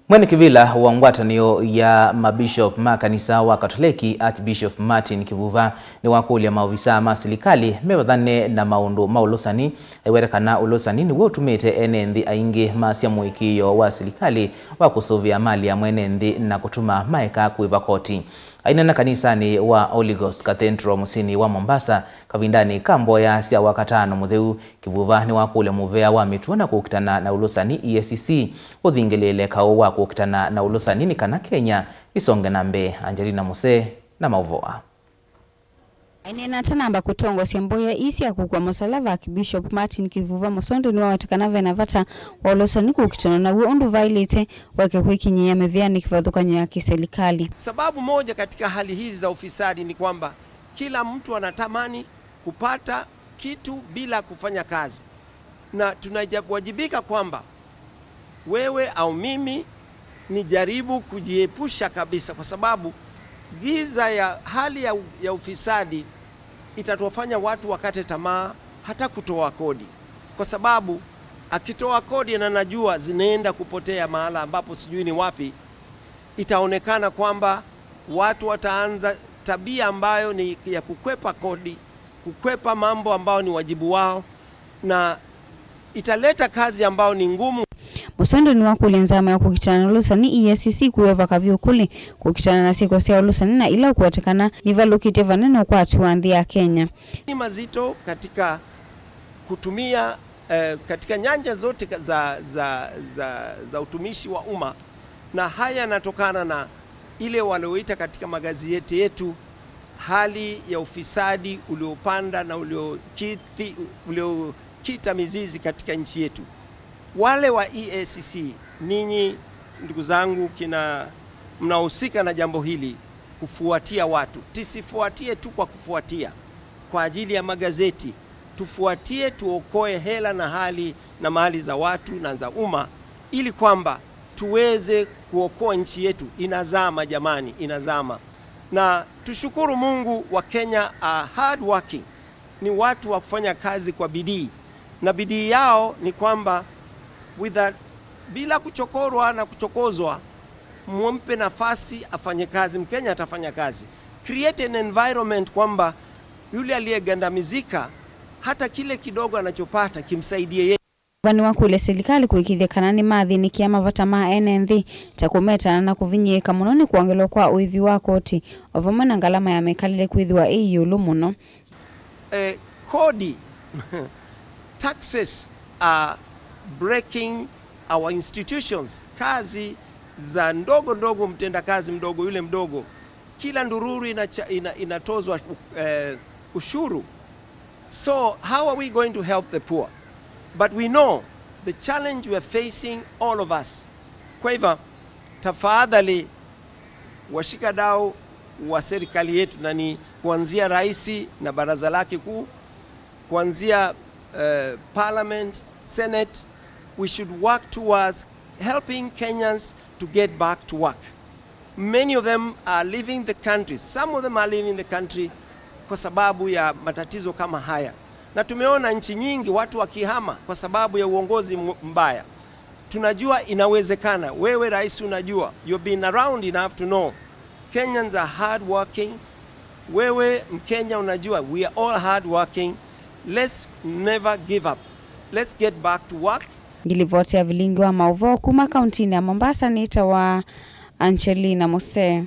Mwene Kivila wa ngwatanio ya mabishop ma kanisa wa Katoleki, Archbishop Martin Kivuva, ni wakulya maofisa ma silikali mevathane na maundu ma ulusani, aiwetekana ulusani niwo utumite ene nthi aingi masya muikiio wa silikali wa kusuvia mali ya mwene nthi na kutuma maeka kuiva koti. Ainena kanisani wa Holy Ghost Cathedral musini wa Mombasa kavindani ka mboya sya Wakatano mutheu, Kivuva ni wakulya muvea wa mituo na kukitana na ulusani, EACC, uthingilile kau wa kukitana na ulusani ni kana Kenya isonge na mbee. Angelina Muse na mauvoa. Ainena tanamba kutongosya mboya isi ya kukwa musalava, Archbishop Martin Kivuva Musonde niwawetekana vena vata wa ulusani kukitana nawo undu vailite wake kwikinyia mivyani kivathukany'o ya kiserikali. Sababu moja katika hali hizi za ufisadi ni kwamba kila mtu anatamani kupata kitu bila kufanya kazi, na tunawajibika kwamba wewe au mimi ni jaribu kujiepusha kabisa, kwa sababu giza ya hali ya ufisadi itatuwafanya watu wakate tamaa hata kutoa kodi, kwa sababu akitoa kodi na najua zinaenda kupotea mahala ambapo sijui ni wapi, itaonekana kwamba watu wataanza tabia ambayo ni ya kukwepa kodi, kukwepa mambo ambayo ni wajibu wao, na italeta kazi ambayo ni ngumu. Musonde ni wakulya nzama ya kukitana na ulusani, EACC, kuweva kavyukuli kukitana na siko sya ulusani na ila ukuwetekana ni valukite vanene ukwati wa nthi ya Kenya. Ni mazito katika kutumia katika nyanja zote za utumishi wa umma, na haya yanatokana na ile walioita katika magazeti yetu hali ya ufisadi uliopanda na uliokita mizizi katika nchi yetu. Wale wa EACC, ninyi ndugu zangu kina mnahusika na jambo hili kufuatia watu, tusifuatie tu kwa kufuatia kwa ajili ya magazeti, tufuatie tuokoe hela na hali na mali za watu na za umma, ili kwamba tuweze kuokoa nchi yetu. Inazama jamani, inazama. Na tushukuru Mungu, wa Kenya are hard working, ni watu wa kufanya kazi kwa bidii, na bidii yao ni kwamba bila kuchokorwa na kuchokozwa, mumpe nafasi afanye kazi. Mkenya atafanya kazi. Create an environment kwamba yule aliyegandamizika hata kile kidogo anachopata kimsaidie yeye. Vani wakulya serikali kuikithia kana ni mathinikia mavata ma ene nthi ta kumetana na kuvinyika muno ni kuongelwa kwa uivi wa koti o vamwe na ngalama ya mikalile kwithiwa ii iulu muno. Kodi, taxes are breaking our institutions. Kazi za ndogo ndogo, mtendakazi mdogo yule mdogo, kila ndururu inatozwa ushuru. So how are we going to help the poor? But we know the challenge we are facing, all of us. Kwa hivyo tafadhali, washikadau wa serikali yetu, na ni kuanzia rais na baraza lake kuu, kuanzia parliament, senate, we should work towards helping Kenyans to get back to work. Many of them are leaving the country. Some of them are leaving the country kwa sababu ya matatizo kama haya, na tumeona nchi nyingi watu wakihama kwa sababu ya uongozi mbaya. Tunajua inawezekana. Wewe rais unajua, you've been around enough to know Kenyans are hard working. Wewe Mkenya unajua we are all hard working. Let's never give up. Let's get back to work. Ngilivotea vilingi wa mauvoo kuma kauntini ya Mombasa, niita wa Angelina Muse.